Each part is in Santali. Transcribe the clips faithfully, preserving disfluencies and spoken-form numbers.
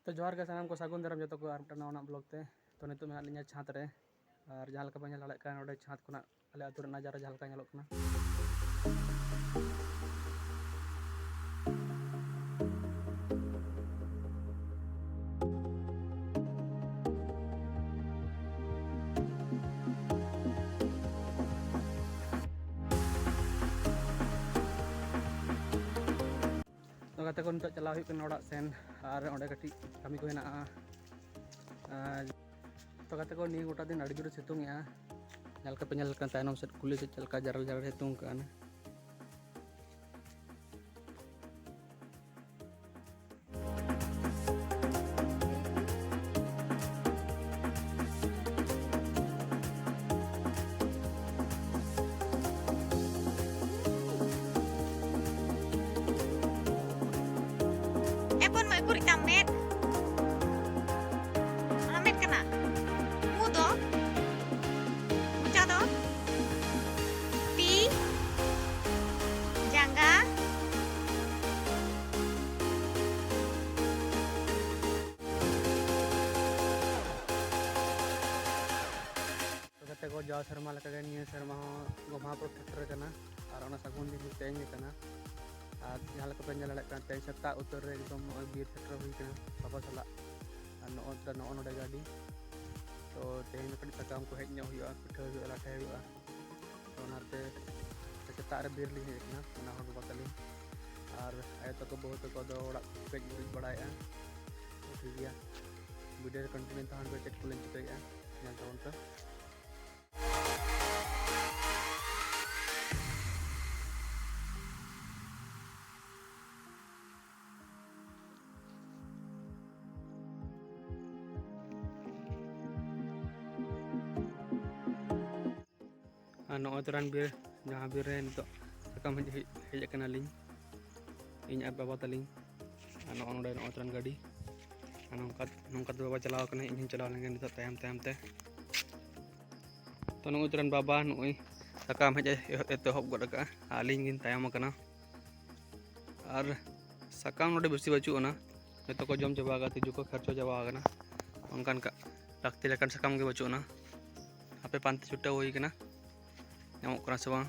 ᱛᱚ ᱡᱚᱦᱟᱨ ᱜᱮ ᱥᱟᱱᱟᱢ ᱠᱚ, ᱥᱟᱹᱜᱩᱱ ᱫᱟᱨᱟᱢ ᱡᱚᱛᱚ ᱠᱚ ᱟᱨ ᱢᱤᱫᱴᱟᱝ ᱱᱟᱣᱟ ᱱᱟᱜ ᱵᱞᱚᱜ ᱛᱮ᱾ ᱛᱚ ᱱᱤᱛᱚᱜ ᱢᱮᱱᱟᱜ ᱞᱤᱧᱟ ᱪᱷᱟᱸᱫᱽ ᱨᱮ, ᱟᱨ ᱡᱟᱦᱟᱸ ᱞᱮᱠᱟ ᱯᱮ ᱧᱮᱞ ᱫᱟᱲᱮᱭᱟᱜ ᱠᱟᱱᱟ, ᱱᱚᱰᱮ ᱪᱷᱟᱸᱫᱽ ᱠᱷᱚᱱᱟᱜ ᱟᱞᱮ ᱟᱹᱛᱩ ᱨᱮᱱᱟᱜ ᱱᱟᱡᱟᱨᱟ ᱡᱟᱦᱟᱸ ᱞᱮᱠᱟ ᱧᱮᱞᱚᱜ ᱠᱟᱱᱟ᱾ ᱛᱚ ᱜᱟᱛᱮ ᱠᱚ, ᱱᱤᱛᱚᱜ ᱪᱟᱞᱟᱣ ᱦᱩᱭᱩᱜ ᱠᱟᱱᱟ ᱚᱲᱟᱜ ᱥᱮᱱ, ᱟᱨ ᱚᱸᱰᱮ ᱠᱟᱹᱴᱤᱡ ᱠᱟᱹᱢᱤ ᱠᱚ ᱦᱮᱱᱟᱜᱼᱟ᱾ ᱟᱨ ᱛᱚ ᱜᱟᱛᱮ ᱠᱚ, ᱱᱤᱭᱟᱹ ᱜᱚᱴᱟ ᱫᱤᱱ ᱟᱹᱰᱤ ᱡᱳᱨᱮ ᱥᱤᱛᱩᱝ ᱮᱜᱼᱟ᱾ ᱧᱮᱞ ᱠᱟᱯᱮ, ᱧᱮᱞ ᱠᱟᱱ ᱛᱟᱭᱱᱚᱢ ᱥᱮᱫ ᱠᱩᱞᱦᱤ ᱥᱮᱫ ᱪᱮᱫ ᱞᱮᱠᱟ ᱡᱟᱨᱟᱞ ᱡᱟᱨᱟᱞ ᱥᱤᱛᱩᱝ ᱠᱟᱱᱟ᱾ ᱮ ᱵᱚᱱ ᱢᱟᱹᱭ, ᱩᱠᱩᱨ ᱤᱧᱟᱹᱜ ᱢᱮᱫ? ᱚᱱᱟ ᱢᱮᱫ ᱠᱟᱱᱟ᱾ ᱢᱩ ᱫᱚ? ᱢᱚᱪᱟ ᱫᱚ? ᱛᱤ? ᱡᱟᱸᱜᱟ? ᱛᱚ ᱜᱟᱛᱮ ᱠᱚ, ᱡᱟᱣ ᱥᱮᱨᱢᱟ ᱞᱮᱠᱟᱜᱮ ᱱᱤᱭᱟᱹ ᱥᱮᱨᱢᱟ ᱦᱚᱸ ᱜᱚᱢᱦᱟ ᱯᱚᱨᱚᱵᱽ ᱥᱮᱴᱮᱨ ᱟᱠᱟᱱᱟ, ᱟᱨ ᱚᱱᱟ ᱥᱟᱹᱜᱩᱱ ᱫᱤᱱ ᱛᱮᱦᱮᱧ ᱜᱮ ᱠᱟᱱᱟ᱾ ᱟᱨ ᱡᱟᱦᱟᱸ ᱞᱮᱠᱟ ᱯᱮ ᱧᱮᱞ ᱫᱟᱲᱮᱭᱟᱜ ᱠᱟᱱᱟ, ᱛᱮᱦᱮᱧ ᱥᱮᱛᱟᱜ ᱩᱛᱟᱹᱨ ᱨᱮ ᱮᱠᱫᱚᱢ ᱱᱚᱜᱼᱚᱭ ᱵᱤᱨ ᱥᱮᱴᱮᱨ ᱦᱩᱭ ᱠᱟᱱᱟ ᱵᱟᱵᱟ ᱥᱟᱞᱟᱜ᱾ ᱟᱨ ᱱᱚᱜᱼᱚ ᱱᱚᱰᱮ ᱜᱟᱹᱰᱤ᱾ ᱛᱚ ᱛᱮᱦᱮᱧ ᱫᱚ ᱠᱟᱹᱴᱤᱡ ᱥᱟᱠᱟᱢ ᱠᱚ ᱦᱮᱡ ᱧᱚᱜ ᱦᱩᱭᱩᱜᱼᱟ, ᱯᱤᱴᱷᱟᱹ ᱦᱩᱭᱩᱜᱼᱟ, ᱞᱟᱴᱷᱮ ᱦᱩᱭᱩᱜᱼᱟ᱾ ᱛᱚ ᱚᱱᱟᱛᱮ ᱥᱮᱛᱟᱜ ᱨᱮ ᱵᱤᱨ ᱞᱤᱧ ᱦᱮᱡ ᱟᱠᱟᱱᱟ, ᱚᱱᱟ ᱦᱚᱸ ᱵᱟᱵᱟ ᱛᱟᱹᱞᱤᱧ᱾ ᱟᱨ ᱟᱭᱳ ᱛᱟᱠᱚ, ᱵᱟᱹᱦᱩ ᱛᱟᱠᱚ ᱫᱚ ᱚᱲᱟᱜ ᱠᱚ ᱜᱮᱡ ᱜᱩᱨᱤᱡ ᱵᱟᱲᱟᱭᱮᱫᱼᱟ᱾ ᱛᱚ ᱴᱷᱤᱠ ᱜᱮᱭᱟ, ᱵᱷᱤᱰᱤᱭᱳ ᱨᱮ ᱠᱚᱱᱴᱤᱱᱤᱭᱩ ᱛᱟᱦᱮᱱ ᱯᱮ, ᱪᱮᱫ ᱠᱚᱞᱤᱧ ᱪᱤᱠᱟᱹᱭᱮᱫᱼᱟ ᱧᱮᱞ ᱛᱟᱵᱚᱱ ᱯᱮ᱾ ᱟᱨ ᱱᱚᱜᱼᱚᱭ ᱛᱚᱨᱟᱱ ᱵᱤᱨ, ᱡᱟᱦᱟᱸ ᱵᱤᱨ ᱨᱮ ᱱᱤᱛᱚᱜ ᱥᱟᱠᱟᱢ ᱦᱮᱡ, ᱦᱮᱡ, ᱦᱮᱡ ᱟᱠᱟᱱᱟᱞᱤᱧ, ᱤᱧ ᱟᱨ ᱵᱟᱵᱟ ᱛᱟᱹᱞᱤᱧ᱾ ᱟᱨ ᱱᱚᱜᱼᱚ ᱱᱚᱰᱮ ᱱᱚᱜᱼᱚᱭ ᱛᱚᱨᱟᱱ ᱜᱟᱹᱰᱤ᱾ ᱟᱨ ᱱᱚᱝᱠᱟ, ᱱᱚᱝᱠᱟ ᱛᱮ ᱵᱟᱵᱟ ᱪᱟᱞᱟᱣ ᱟᱠᱟᱱᱟᱭ, ᱤᱧ ᱦᱚᱸᱧ ᱪᱟᱞᱟᱣ ᱞᱮᱱ ᱜᱮ ᱱᱤᱛᱚᱜ ᱛᱟᱭᱚᱢ ᱛᱟᱭᱚᱢ ᱛᱮ᱾ ᱛᱚ ᱱᱚᱜᱼᱚᱭ ᱛᱚᱨᱟᱱ ᱵᱟᱵᱟ ᱱᱚᱜᱼᱚᱭ ᱥᱟᱠᱟᱢ ᱦᱮᱡ ᱮ ᱮᱛᱚᱦᱚᱵ ᱜᱚᱫ ᱟᱠᱟᱫᱼᱟ, ᱟᱨ ᱟᱹᱞᱤᱧ ᱜᱤᱧ ᱛᱟᱭᱚᱢ ᱟᱠᱟᱱᱟ᱾ ᱟᱨ ᱥᱟᱠᱟᱢ ᱱᱚᱰᱮ ᱵᱮᱥᱤ ᱵᱟᱹᱪᱩᱜ ᱟᱱᱟ, ᱡᱚᱛᱚ ᱠᱚ ᱡᱚᱢ ᱪᱟᱵᱟ ᱟᱠᱟᱫᱟ, ᱛᱤᱡᱩ ᱠᱚ ᱠᱷᱟᱨᱪᱚ ᱪᱟᱵᱟ ᱟᱠᱟᱱᱟ᱾ ᱚᱱᱠᱟᱱ ᱠᱟ-, ᱞᱟᱹᱠᱛᱤ ᱞᱮᱠᱟᱱ ᱥᱟᱠᱟᱢ ᱜᱮ ᱵᱟᱹᱪᱩᱜ ᱟᱱᱟ᱾ ᱦᱟᱯᱮ ᱯᱟᱱᱛᱮ ᱪᱷᱩᱴᱟᱹᱣ ᱦᱩᱭ ᱠᱟᱱᱟ, ᱧᱟᱢᱚᱜ ᱠᱟᱱᱟ ᱥᱮ ᱵᱟᱝ᱾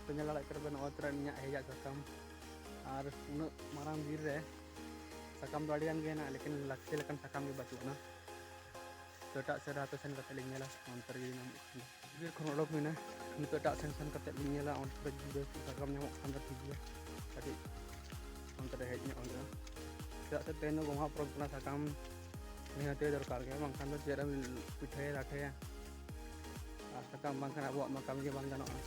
ᱯᱮ ᱧᱮᱞ ᱫᱟᱲᱮᱭᱟᱜ ᱠᱟᱱᱟ ᱯᱮ, ᱱᱚᱜᱼᱚᱭ ᱛᱚᱨᱟ ᱤᱧᱟᱹᱜ ᱦᱮᱡᱟᱜ ᱥᱟᱠᱟᱢ᱾ ᱟᱨ ᱩᱱᱟᱹᱜ ᱢᱟᱨᱟᱝ ᱵᱤᱨ ᱨᱮ ᱥᱟᱠᱟᱢ ᱫᱚ ᱟᱹᱰᱤ ᱜᱟᱱ ᱜᱮ ᱦᱮᱱᱟᱜᱼᱟ, ᱞᱮᱠᱤᱱ ᱞᱟᱹᱠᱛᱤ ᱞᱮᱠᱟᱱ ᱥᱟᱠᱟᱢ ᱜᱮ ᱵᱟᱹᱪᱩᱜ ᱟᱱᱟ᱾ ᱛᱚ ᱮᱴᱟᱜ ᱥᱮᱫ ᱨᱮ ᱦᱟᱯᱮ ᱥᱮᱱ ᱠᱟᱛᱮ ᱞᱤᱧ ᱧᱮᱞᱟ, ᱚᱱᱛᱮ ᱨᱮ ᱡᱩᱫᱤ ᱧᱟᱢᱚᱜ ᱠᱷᱟᱱ ᱫᱚ᱾ ᱵᱤᱨ ᱠᱷᱚᱱ ᱚᱰᱚᱠ ᱦᱩᱭᱱᱟ, ᱱᱤᱛᱚᱜ ᱮᱴᱟᱜ ᱥᱮᱱ ᱥᱮᱱ ᱠᱟᱛᱮ ᱞᱤᱧ ᱧᱮᱞᱟ, ᱚᱱᱛᱮ ᱨᱮ ᱡᱩᱫᱤ ᱥᱟᱠᱟᱢ ᱧᱟᱢᱚᱜ ᱠᱷᱟᱱ ᱫᱚ ᱴᱷᱤᱠ ᱜᱮᱭᱟ, ᱠᱟᱹᱴᱤᱡ ᱚᱱᱛᱮ ᱨᱮ ᱦᱮᱡ ᱧᱚᱜ ᱦᱩᱭᱩᱜᱼᱟ᱾ ᱪᱮᱫᱟᱜ ᱥᱮ ᱛᱮᱦᱮᱧ ᱫᱚ ᱜᱚᱢᱦᱟ ᱯᱚᱨᱚᱵᱽ ᱠᱟᱱᱟ, ᱥᱟᱠᱟᱢ ᱱᱤᱦᱟᱹᱛ ᱜᱮ ᱫᱚᱨᱠᱟᱨ ᱜᱮ, ᱵᱟᱝᱠᱷᱟᱱ ᱫᱚ ᱪᱮᱫ ᱮᱢ ᱯᱤᱴᱷᱟᱹᱭᱟ ᱞᱟᱴᱷᱟᱭᱟ? ᱟᱨ ᱥᱟᱠᱟᱢ ᱵᱟᱝᱠᱷᱟᱱ ᱟᱵᱚᱣᱟᱜ ᱢᱟ ᱠᱟᱹᱢᱤ ᱜᱮ ᱵᱟᱝ ᱜᱟᱱᱚᱜᱼᱟ᱾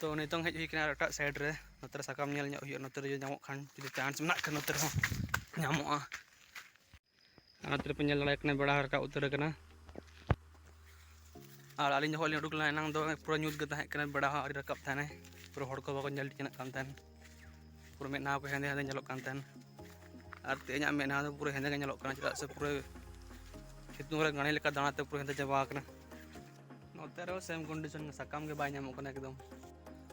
ᱛᱚ ᱱᱤᱛᱚᱝ ᱦᱮᱡ ᱦᱩᱭ ᱠᱟᱱᱟ ᱟᱨ ᱮᱴᱟᱜ side ᱨᱮ, ᱱᱚᱛᱮ ᱨᱮ ᱥᱟᱠᱟᱢ ᱧᱮᱞ ᱧᱚᱜ ᱦᱩᱭᱩᱜᱼᱟ, ᱱᱚᱛᱮ ᱨᱮ ᱡᱩᱫᱤ ᱧᱟᱢᱚᱜ ᱠᱷᱟᱱ, ᱡᱩᱫᱤ chance ᱢᱮᱱᱟᱜ ᱠᱷᱟᱱ ᱱᱚᱛᱮ ᱨᱮᱦᱚᱸ ᱧᱟᱢᱚᱜᱼᱟ᱾ ᱟᱨ ᱱᱚᱛᱮ ᱨᱮᱯᱮ ᱧᱮᱞ ᱫᱟᱲᱮᱭᱟᱜ ᱠᱟᱱᱟ, ᱵᱮᱲᱟ ᱦᱚᱸ ᱨᱟᱠᱟᱵ ᱩᱛᱟᱹᱨ ᱟᱠᱟᱱᱟ᱾ ᱟᱨ ᱟᱹᱞᱤᱧ ᱡᱚᱠᱷᱚᱱ ᱞᱤᱧ ᱩᱰᱩᱠ ᱞᱮᱱᱟ, ᱮᱱᱟᱝ ᱫᱚ ᱯᱩᱨᱟᱹ ᱧᱩᱛ ᱜᱮ ᱛᱟᱦᱮᱸ ᱠᱟᱱᱟ, ᱵᱮᱲᱟ ᱦᱚᱸ ᱟᱹᱣᱨᱤ ᱨᱟᱠᱟᱵ ᱛᱟᱦᱮᱱᱟᱭ, ᱯᱩᱨᱟᱹ ᱦᱚᱲ ᱠᱚ ᱵᱟᱠᱚ ᱧᱮᱞ ᱴᱷᱤᱠᱟᱹᱱᱟᱜ ᱠᱟᱱ ᱛᱟᱦᱮᱱ, ᱯᱩᱨᱟᱹ ᱢᱮᱫᱦᱟ ᱠᱚ ᱦᱮᱸᱫᱮ ᱦᱮᱸᱫᱮ ᱧᱮᱞᱚᱜ ᱠᱟᱱ ᱛᱟᱦᱮᱱ᱾ ᱟᱨ ᱛᱮᱦᱮᱧᱟᱜ ᱢᱮᱫᱦᱟ ᱫᱚ ᱯᱩᱨᱟᱹ ᱦᱮᱸᱫᱮ ᱜᱮ ᱧᱮᱞᱚᱜ ᱠᱟᱱᱟ, ᱪᱮᱫᱟᱜ ᱥᱮ ᱯᱩᱨᱟᱹ ᱥᱤᱛᱩᱝ ᱨᱮ ᱜᱟᱹᱲᱤ ᱞᱮᱠᱟ ᱫᱟᱬᱟᱛᱮ ᱯᱩᱨᱟᱹ ᱦᱮᱸᱫᱮ ᱪᱟᱵᱟ ᱟᱠᱟᱱᱟ᱾ ᱱᱚᱛᱮ ᱨᱮᱦᱚᱸ same condition, ᱥᱟᱠᱟᱢ ᱜᱮ ᱵᱟᱭ ᱧᱟᱢᱚᱜ ᱠᱟᱱᱟ ᱮᱠᱫᱚᱢ᱾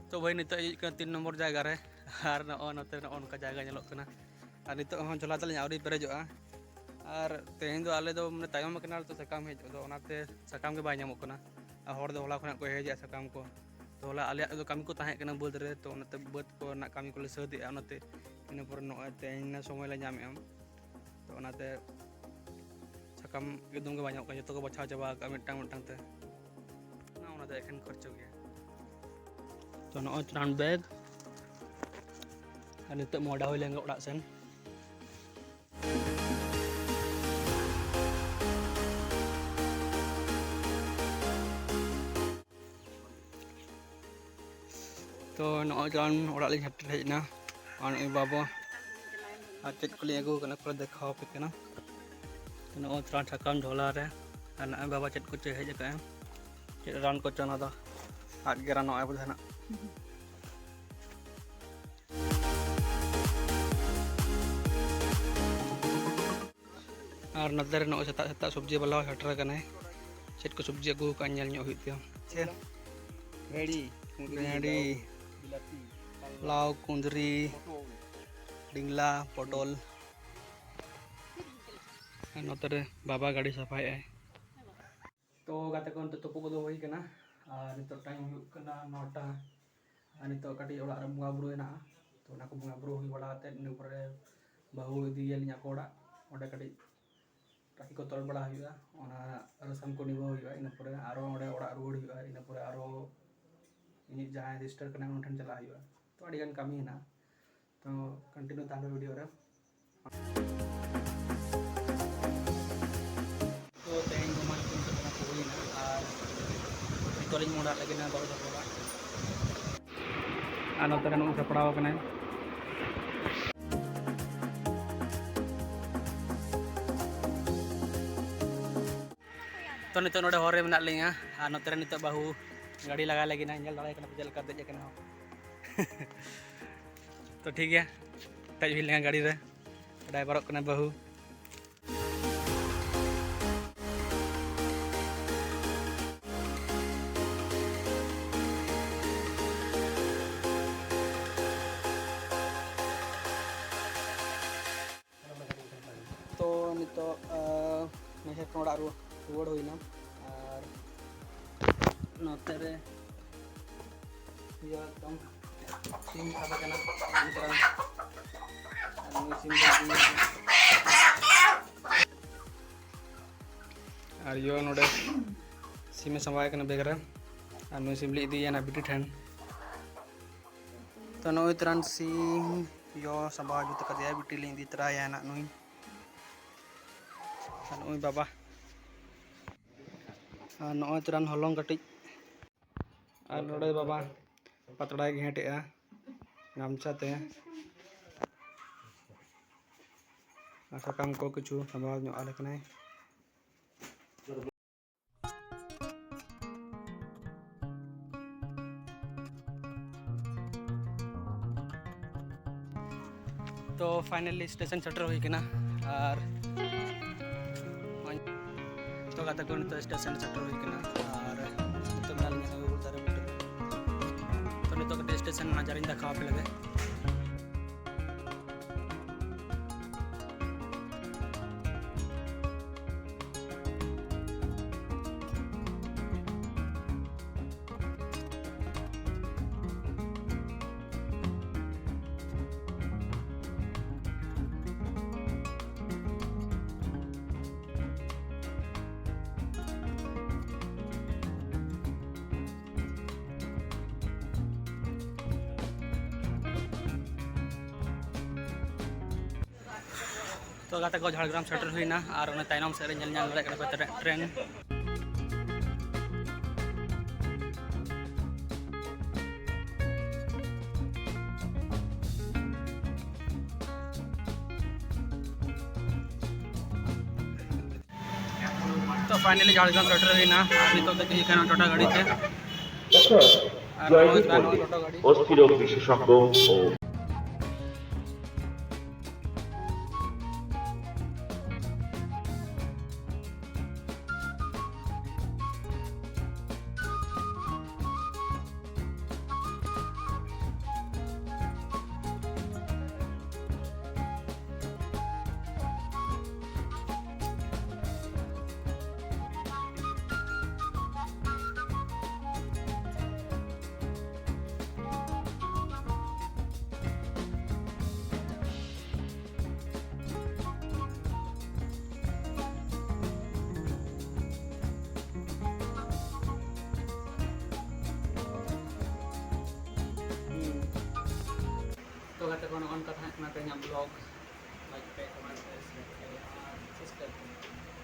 ᱛᱚ ᱵᱷᱟᱹᱭ, ᱱᱤᱛᱚᱜ ᱦᱮᱡ ᱠᱟᱱᱟ ᱛᱤᱱ ᱱᱚᱢᱵᱚᱨ ᱡᱟᱭᱜᱟ ᱨᱮ, ᱟᱨ ᱱᱚᱜᱼᱚᱭ ᱱᱚᱛᱮ ᱱᱚᱜᱼᱚ ᱱᱚᱝᱠᱟ ᱡᱟᱭᱜᱟ ᱧᱮᱞᱚᱜ ᱠᱟᱱᱟ᱾ ᱟᱨ ᱱᱤᱛᱚᱜ ᱦᱚᱸ ᱡᱷᱚᱞᱟ ᱛᱟᱹᱞᱤᱧ ᱟᱹᱣᱨᱤ ᱯᱮᱨᱮᱡᱚᱜᱼᱟ᱾ ᱟᱨ ᱛᱮᱦᱮᱧ ᱫᱚ ᱟᱞᱮ ᱫᱚ ᱢᱟᱱᱮ ᱛᱟᱭᱚᱢ ᱟᱠᱟᱱᱟ ᱞᱮ ᱛᱚ ᱥᱟᱠᱟᱢ ᱦᱮᱡ, ᱟᱫᱚ ᱚᱱᱟᱛᱮ ᱥᱟᱠᱟᱢ ᱜᱮ ᱵᱟᱭ ᱧᱟᱢᱚᱜ ᱠᱟᱱᱟ᱾ ᱟᱨ ᱦᱚᱲ ᱫᱚ ᱦᱚᱞᱟ ᱠᱷᱚᱱᱟᱜ ᱠᱚ ᱦᱮᱡᱮᱜᱼᱟ ᱥᱟᱠᱟᱢ ᱠᱚ᱾ ᱛᱚ ᱦᱚᱞᱟ ᱟᱞᱮᱭᱟᱜ ᱫᱚ ᱠᱟᱹᱢᱤ ᱠᱚ ᱛᱟᱦᱮᱸ ᱠᱟᱱᱟ ᱵᱟᱹᱫᱽ ᱨᱮ, ᱛᱚ ᱚᱱᱟᱛᱮ ᱵᱟᱹᱫᱽ ᱠᱚᱨᱮᱱᱟᱜ ᱠᱟᱹᱢᱤ ᱠᱚᱞᱮ ᱥᱟᱹᱛ ᱮᱜᱼᱟ, ᱚᱱᱟᱛᱮ ᱤᱱᱟᱹ ᱯᱚᱨᱮ ᱱᱚᱜᱼᱚᱭ ᱛᱮᱦᱮᱧ ᱥᱚᱢᱚᱭ ᱞᱮ ᱧᱟᱢᱮᱜᱼᱟ᱾ ᱛᱚ ᱚᱱᱟᱛᱮ ᱥᱟᱠᱟᱢ ᱮᱠᱫᱚᱢ ᱜᱮ ᱵᱟᱭ ᱧᱟᱢᱚᱜ ᱠᱟᱱᱟ, ᱡᱚᱛᱚ ᱠᱚ ᱵᱟᱪᱷᱟᱣ ᱪᱟᱵᱟ ᱟᱠᱟᱫᱼᱟ ᱢᱤᱫᱴᱟᱝ ᱢᱤᱫᱴᱟᱝ ᱛᱮ᱾ ᱚᱱᱟ, ᱚᱱᱟ ᱫᱚ ᱮᱠᱷᱮᱱ ᱠᱷᱚᱨᱪᱚ ᱜᱮᱭᱟ᱾ ᱛᱚ ᱱᱚᱜᱼᱚᱭ ᱛᱨᱟᱱ ᱵᱮᱜᱽ, ᱟᱨ ᱱᱤᱛᱚᱜ ᱢᱚᱦᱰᱟ ᱦᱩᱭ ᱞᱮᱱ ᱜᱮ ᱚᱲᱟᱜ ᱥᱮᱱ᱾ ᱛᱚ ᱱᱚᱜᱼᱚᱭ ᱡᱮᱢᱚᱱ ᱚᱲᱟᱜ ᱞᱤᱧ ᱥᱮᱴᱮᱨ ᱦᱮᱡ ᱮᱱᱟ, ᱟᱨ ᱱᱚᱜᱼᱚᱭ ᱵᱟᱵᱟ ᱟᱨ ᱪᱮᱫ ᱠᱚᱞᱤᱧ ᱟᱹᱜᱩ ᱟᱠᱟᱫᱟ ᱯᱩᱨᱟᱹ ᱫᱮᱠᱷᱟᱣ ᱟᱯᱮ ᱠᱟᱱᱟ᱾ ᱱᱚᱜᱼᱚᱭ ᱛᱷᱚᱲᱟ ᱥᱟᱠᱟᱢ ᱡᱷᱚᱞᱟ ᱨᱮ, ᱟᱨ ᱱᱚᱜᱼᱚᱭ ᱵᱟᱵᱟ ᱪᱮᱫ ᱠᱚᱪᱚᱭ ᱦᱮᱡ ᱟᱠᱟᱫᱼᱟ, ᱪᱮᱫ ᱨᱟᱱ ᱠᱚᱪᱚ ᱚᱱᱟ ᱫᱚ ᱟᱫ ᱜᱮ ᱨᱟᱱᱚᱜᱼᱟ ᱵᱩᱡᱷᱟᱹᱣ ᱱᱟᱜ᱾ ᱟᱨ ᱱᱚᱛᱮ ᱨᱮ ᱱᱚᱜᱼᱚᱭ ᱥᱮᱛᱟᱜ ᱥᱮᱛᱟᱜ ᱥᱚᱵᱽᱡᱤ ᱵᱟᱞᱟ ᱦᱚᱸ ᱥᱮᱴᱮᱨ ᱟᱠᱟᱱᱟᱭ᱾ ᱪᱮᱫ ᱠᱚ ᱥᱚᱵᱽᱡᱤ ᱟᱹᱜᱩ ᱟᱠᱟᱫᱼᱟ ᱧᱮᱞ ᱧᱚᱜ ᱦᱩᱭᱩᱜ ᱛᱟᱭᱟ᱾ ᱪᱮᱫ? ᱵᱷᱮᱲᱤ, ᱠᱩᱸᱫᱽᱨᱤ, ᱵᱷᱮᱲᱤ, ᱞᱟᱹᱣ, ᱵᱤᱞᱟᱹᱛᱤ, ᱞᱟᱣ, ᱠᱩᱸᱫᱽᱨᱤ, ᱯᱚᱴᱚᱞ, ᱰᱤᱝᱞᱟ, ᱯᱚᱴᱚᱞ᱾ ᱟᱨ ᱱᱚᱛᱮ ᱨᱮ ᱵᱟᱵᱟ ᱜᱟᱹᱰᱤ ᱥᱟᱯᱷᱟᱭᱮᱫᱼᱟᱭ᱾ ᱛᱚ ᱜᱟᱛᱮ ᱠᱚ, ᱱᱤᱛᱚᱜ ᱛᱩᱯᱩ ᱠᱚᱫᱚ ᱦᱩᱭ ᱠᱟᱱᱟ ᱟᱨ ᱱᱤᱛᱚᱜ ᱴᱟᱭᱤᱢ ᱦᱩᱭᱩᱜ ᱠᱟᱱᱟ ᱱᱚᱴᱟ᱾ ᱟᱨ ᱱᱤᱛᱚᱜ ᱠᱟᱹᱴᱤᱡ ᱚᱲᱟᱜ ᱨᱮ ᱵᱚᱸᱜᱟ ᱵᱩᱨᱩ ᱦᱮᱱᱟᱜᱼᱟ, ᱛᱚ ᱚᱱᱟ ᱠᱚ ᱵᱚᱸᱜᱟ ᱵᱩᱨᱩ ᱦᱩᱭ ᱵᱟᱲᱟ ᱠᱟᱛᱮᱫ ᱤᱱᱟᱹ ᱯᱚᱨᱮ ᱵᱟᱹᱦᱩ ᱤᱫᱤᱭᱟᱞᱤᱧ ᱟᱠᱚ ᱚᱲᱟᱜ, ᱚᱸᱰᱮ ᱠᱟᱹᱴᱤᱡ ᱨᱟᱠᱷᱤ ᱠᱚ ᱛᱚᱞ ᱵᱟᱲᱟ ᱦᱩᱭᱩᱜᱼᱟ, ᱚᱱᱟ ᱨᱟᱹᱥᱠᱟᱹ ᱠᱚ ᱱᱤᱵᱷᱟᱹᱣ ᱦᱩᱭᱩᱜᱼᱟ, ᱤᱱᱟᱹ ᱯᱚᱨᱮ ᱟᱨᱚ ᱚᱸᱰᱮ ᱚᱲᱟᱜ ᱨᱩᱣᱟᱹᱲ ᱦᱩᱭᱩᱜᱼᱟ, ᱤᱱᱟᱹ ᱯᱚᱨᱮ ᱟᱨᱚ ᱤᱧᱤᱡ ᱡᱟᱦᱟᱸᱭ ᱥᱤᱥᱴᱟᱨ ᱠᱟᱱᱟᱭ ᱩᱱᱤ ᱴᱷᱮᱱ ᱪᱟᱞᱟᱜ ᱦᱩᱭᱩᱜᱼᱟ᱾ ᱛᱚ ᱟᱹᱰᱤ ᱜᱟᱱ ᱠᱟᱹᱢᱤ ᱦᱮᱱᱟᱜᱼᱟ, ᱛᱚ ᱠᱚᱱᱴᱤᱱᱤᱭᱩ ᱛᱟᱦᱮᱱ ᱯᱮ ᱵᱷᱤᱰᱤᱭᱳ ᱨᱮ᱾ ᱛᱚ ᱛᱮᱦᱮᱧ ᱫᱚ ᱢᱟᱱᱮ ᱠᱤᱱᱛᱩ ᱚᱱᱟ ᱠᱚ ᱦᱩᱭᱱᱟ, ᱟᱨ ᱱᱤᱛᱚᱜ ᱞᱤᱧ ᱢᱚᱦᱰᱟᱜ ᱞᱟᱹᱜᱤᱫ ᱱᱟ ᱵᱟᱹᱦᱩ ᱛᱟᱠᱚ ᱚᱲᱟᱜ᱾ ᱟᱨ ᱱᱚᱛᱮ ᱨᱮ ᱱᱩᱭ ᱥᱟᱯᱲᱟᱣ ᱟᱠᱟᱱᱟᱭ᱾ ᱛᱚ ᱱᱤᱛᱚᱜ ᱱᱚᱰᱮ ᱦᱚᱨ ᱨᱮ ᱢᱮᱱᱟᱜ ᱞᱤᱧᱟ, ᱟᱨ ᱱᱚᱛᱮ ᱨᱮ ᱱᱤᱛᱚᱜ ᱵᱟᱹᱦᱩ ᱜᱟᱹᱰᱤ ᱞᱟᱜᱟᱭ ᱞᱟᱹᱜᱤᱫ ᱱᱟ, ᱧᱮᱞ ᱫᱟᱲᱮᱭᱟᱜ ᱠᱟᱱᱟ ᱯᱮ ᱪᱮᱫ ᱞᱮᱠᱟ ᱫᱮᱡ ᱟᱠᱟᱱᱟ᱾ ᱛᱚ ᱴᱷᱤᱠ ᱜᱮᱭᱟ, ᱫᱮᱡ ᱦᱩᱭ ᱞᱮᱱᱟ ᱜᱟᱹᱰᱤ ᱨᱮ, ᱰᱨᱟᱭᱵᱷᱟᱨᱚᱜ ᱠᱟᱱᱟ ᱵᱟᱹᱦᱩ᱾ ᱛᱚ ᱱᱤᱛᱚᱜ, ᱟᱸ, ᱱᱟᱹᱭᱦᱟᱹᱨ ᱠᱷᱚᱱ ᱚᱲᱟᱜ ᱨᱩ-, ᱨᱩᱣᱟᱹᱲ ᱦᱩᱭᱱᱟ᱾ ᱟᱨ ᱱᱚᱛᱮ ᱨᱮ ᱤᱭᱟᱹ ᱮᱠᱫᱚᱢ ᱥᱤᱢ ᱥᱟᱵ ᱟᱠᱟᱱᱟ, ᱥᱤᱢ ᱠᱟᱱᱟ᱾ ᱟᱨ ᱱᱩᱭ ᱥᱤᱢ ᱫᱚ ᱤᱫᱤᱭᱮ ᱠᱟᱱᱟ᱾ ᱟᱨ ᱤᱭᱟᱹ ᱱᱚᱰᱮ ᱥᱤᱢᱮ ᱥᱟᱢᱵᱟᱣ ᱠᱟᱱᱟ ᱵᱮᱜᱽ ᱨᱮ, ᱟᱨ ᱱᱩᱭ ᱥᱤᱢ ᱞᱮ ᱤᱫᱤᱭᱮᱭᱟ ᱱᱟ ᱵᱤᱴᱤ ᱴᱷᱮᱱ᱾ ᱛᱚ ᱱᱚᱜᱼᱚᱭ ᱛᱚᱨᱟᱱ ᱥᱤᱢ ᱭᱚ ᱥᱟᱢᱵᱟᱣ ᱡᱩᱛ ᱠᱟᱫᱮᱭᱟ, ᱵᱤᱴᱤ ᱞᱤᱧ ᱤᱫᱤ ᱛᱚᱨᱟᱭᱟ ᱱᱟᱜ ᱱᱩᱭ᱾ ᱟᱨ ᱱᱩᱭ ᱵᱟᱵᱟ, ᱟᱨ ᱱᱚᱜᱼᱚᱭ ᱛᱚᱨᱟᱱ ᱦᱚᱞᱚᱝ ᱠᱟᱹᱴᱤᱡ, ᱟᱨ ᱱᱚᱰᱮ ᱵᱟᱵᱟ ᱯᱟᱛᱲᱟᱭ ᱜᱷᱮᱸᱴᱮᱜᱼᱟ ᱜᱟᱢᱪᱷᱟ ᱛᱮ᱾ ᱟᱨ ᱥᱟᱠᱟᱢ ᱠᱚ ᱠᱤᱪᱷᱩ ᱥᱟᱢᱵᱟᱣ ᱧᱚᱜ ᱟᱞᱮ ᱠᱟᱱᱟᱭ᱾ ᱛᱚ finally ᱥᱴᱮᱥᱚᱱ ᱥᱮᱴᱮᱨ ᱦᱩᱭ ᱠᱟᱱᱟ᱾ ᱟᱨ ᱛᱚ ᱜᱟᱛᱮ ᱠᱚ, ᱱᱤᱛᱚᱜ ᱥᱴᱮᱥᱚᱱ ᱥᱮᱴᱮᱨ ᱦᱩᱭ ᱠᱟᱱᱟ᱾ ᱟᱨ ᱱᱤᱛᱚᱜ ᱢᱮᱱᱟᱜ ᱞᱤᱧᱟ ᱱᱚᱣᱟ ᱩᱞ ᱫᱟᱨᱮ ᱵᱩᱴᱟᱹ ᱨᱮ᱾ ᱛᱚ ᱱᱤᱛᱚᱜ ᱠᱟᱹᱴᱤᱡ ᱥᱴᱮᱥᱚᱱ ᱱᱟᱡᱟᱨᱤᱧ ᱫᱮᱠᱷᱟᱣ ᱟᱯᱮ ᱞᱮᱜᱮ᱾ ᱛᱚ ᱜᱟᱛᱮ ᱠᱚ, ᱡᱷᱟᱲᱜᱨᱟᱢ ᱥᱮᱴᱮᱨ ᱦᱩᱭᱱᱟ ᱟᱨ ᱚᱱᱟ ᱛᱟᱭᱱᱚᱢ ᱥᱮᱫ ᱨᱮ ᱧᱮᱞ ᱧᱟᱢ ᱫᱟᱲᱮᱭᱟᱜ ᱠᱟᱱᱟ ᱯᱮ ᱴᱨᱮ-, ᱴᱨᱮᱱ᱾ ᱛᱚ finally ᱡᱷᱟᱲᱜᱨᱟᱢ ᱥᱮᱴᱮᱨ ᱦᱩᱭᱱᱟ ᱟᱨ ᱱᱤᱛᱚᱜ ᱫᱚ ᱦᱩᱭᱩᱜ ᱠᱟᱱᱟ ᱴᱟᱴᱟ ᱜᱟᱹᱰᱤ ᱛᱮ᱾ ᱟᱨ ᱱᱚᱜᱼᱚᱭ ᱡᱚᱭᱫᱤᱯ ᱱᱚᱜᱼᱚᱭ ᱯᱚᱱᱰᱤᱛ, ᱴᱟᱴᱟ ᱜᱟᱹᱰᱤ᱾ অস্থিরোগ বিশেষজ্ঞ ও ᱛᱚ ᱜᱟᱛᱮ ᱠᱚ, ᱱᱚᱜᱼᱚ ᱱᱚᱝᱠᱟ ᱛᱟᱦᱮᱸ ᱠᱟᱱᱟ ᱛᱮᱦᱮᱧᱟᱜ vlog᱾ Like ᱯᱮ, comment ᱯᱮ, share ᱯᱮ ᱟᱨ subscribe ᱯᱮ᱾